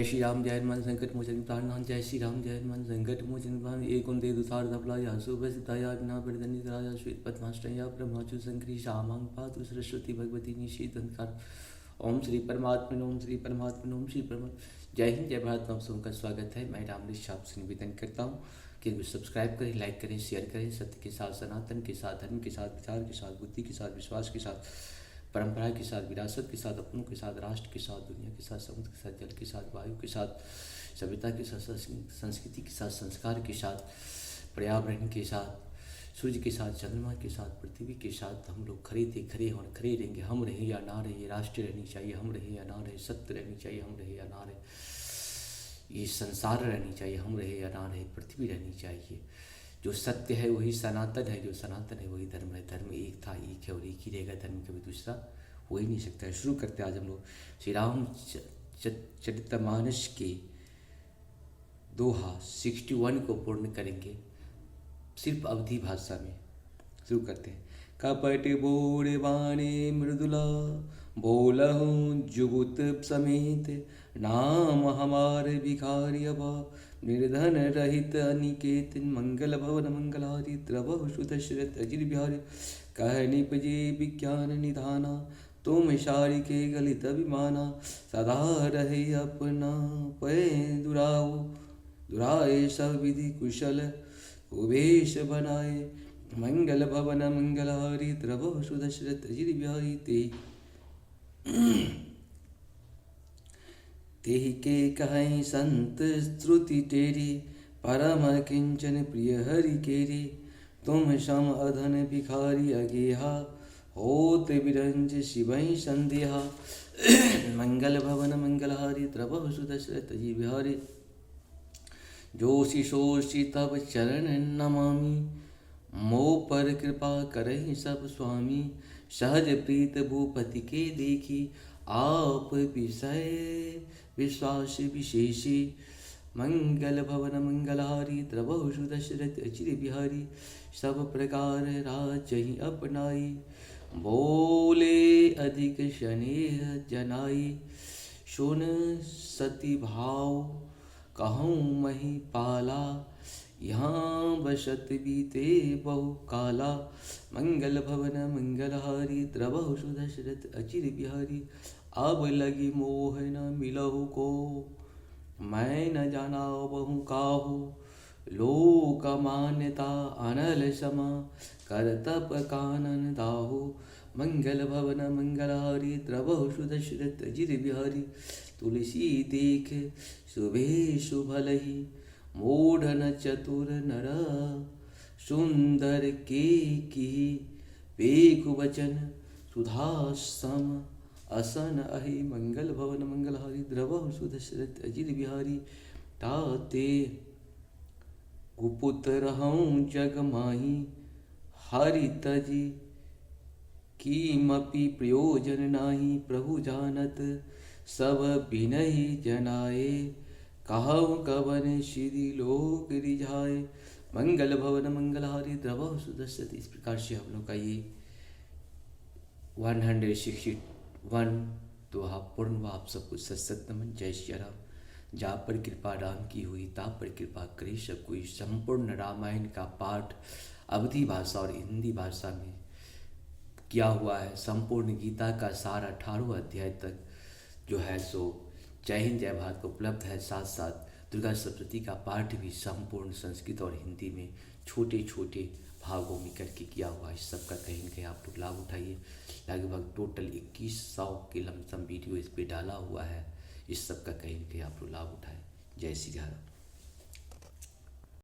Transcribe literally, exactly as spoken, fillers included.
जय श्री राम, जय हनुमान संकट मोचन प्राणनाथ। जय श्री राम, जय हनुमान संकट मोचन प्राण। एक कुंते दुसार धपला या सुभ सिद्धा या बिना बरदनी करा या श्वेत पद्माष्टम या ब्रह्माचु संकरी श्यामांग पातु सरस्वती भगवती निषेध अंधकार। ओम श्री परमात्मन, ओम श्री परमात्मन, ओम श्री परमात्मन। जय हिंद, जय भारत, आप सबका स्वागत है। मैं रामकृष्ण आपसे निवेदन करता हूँ कि सब्सक्राइब करें, लाइक करें, शेयर करें, सत्य के साथ, सनातन के साथ, धर्म के साथ, विचार के साथ, बुद्धि के साथ, विश्वास के साथ, परंपरा के साथ, विरासत के साथ, अपनों के साथ, राष्ट्र के साथ, दुनिया के साथ, समुद्र के साथ, जल के साथ, वायु के साथ, सभ्यता के साथ, संस-, संस्कृति के साथ, संस्कार के साथ, पर्यावरण के साथ, सूर्य के साथ, चंद्रमा के साथ, पृथ्वी के साथ हम लोग खरे थे, खरे हैं और खरे रहेंगे। हम रहे या ना रहे, राष्ट्र रहनी चाहिए, हम रहे या ना रहे, सत्य रहनी चाहिए, हम रहे या ना रहे, ये संसार रहनी चाहिए, हम रहे या ना रहे, पृथ्वी रहनी चाहिए। जो सत्य है वही सनातन है, जो सनातन है वही धर्म है। धर्म एक था, एक है और एक ही रहेगा। धर्म कभी दूसरा हो ही नहीं सकता है। शुरू करते हैं आज हम लोग श्री राम च-, च-, चरितमानस के दोहा सिक्सटी वन को पूर्ण करेंगे सिर्फ अवधी भाषा में। शुरू करते हैं। कपट बोल बाणे मृदुला, बोलहु जुगुत समेत, नाम हमार भिखारी अबा, निर्धन रहित अनिकेत। मंगल भवन मंगलहारी, द्रवहु सुदशरथ अजिर बिहारी। कह निपजे विज्ञान निधाना, तुम सारिके गलित अभिमाना। सदा रहे अपना पै दुराऊ, दुराए सब विधि कुशल उबेश बनाए। मंगल भवन मंगलहारी, द्रवहु सुदशरथ अजिर बिहारी। तेहि तेहि के कहै संत श्रुति टेरी, परम किंचन प्रिय हरि केरी। तुम सम अधन भिखारी अगेहा, होत बिरंज शिवहि संदेहा। मंगल भवन मंगलहारी, द्रवहु सुदशरथ अजिर बिहारी। जोषि सोषि तब चरण नमामि, मो पर कृपा करहि सब स्वामी। सहज प्रीत भूपति के देखी, आप विषय विश्वास विशेषी। मंगल भवन मंगलहारी, द्रवहु सुदशरथ अजिर बिहारी। सब प्रकार राजहि अपनाई, बोले अधिक स्नेह जनाई। सुन सती भाव कहूँ मही पाला, यहाँ बसत बीते बहु काला। मंगल भवन मंगलहारी, द्रवहु सुदशरथ अजिर बिहारी। अब लगी मोह न मिलहु को, मैं न जानावहु काहू। लोक मान्यता अनल समा, कर तप कानन दाहू। मंगल भवन मंगलहारी, द्रवहु सुदशरथ अजिर बिहारी। तुलसी देख सुबेसु भलही, मूढ़ न चतुर नर सुंदर के किही। पेखु वचन सुधा सम असन अही। मंगल भवन मंगलहारी, द्रवहु सुदशरथ अजिर बिहारी। ताते कुपुत रहउँ जग माही, हरि तजि किमपि प्रयोजन नाही। प्रभु जानत सब बिनहि जनाए, कहउँ कवन सिधि लोक रिझाए। मंगल भवन मंगलहारी, द्रवहु सुदशरथ। इस प्रकार से हम लोग का ये वन हंड्रेड सिक्सटी वन दोहा पूर्ण हुआ। आप सबको सत सत नमन। जय सिया राम। जा पर कृपा राम की हुई, ता पर कृपा करे सब कोई। संपूर्ण रामायण का पाठ अवधी भाषा और हिंदी भाषा में किया हुआ है। संपूर्ण गीता का सार अठारह अध्याय तक जो है सो जय हिंद जय भारत उपलब्ध है। साथ साथ दुर्गा सप्तशती का पाठ भी संपूर्ण संस्कृत और हिंदी में छोटे छोटे भागों में करके किया हुआ है। इस सबका कहीं न कहीं आप लोग लाभ उठाइए। लगभग टोटल इक्कीस सौ के लमसम वीडियो इस पे डाला हुआ है। इस सबका कहीं न कहीं आप लोग लाभ उठाएं। जय श्री राम।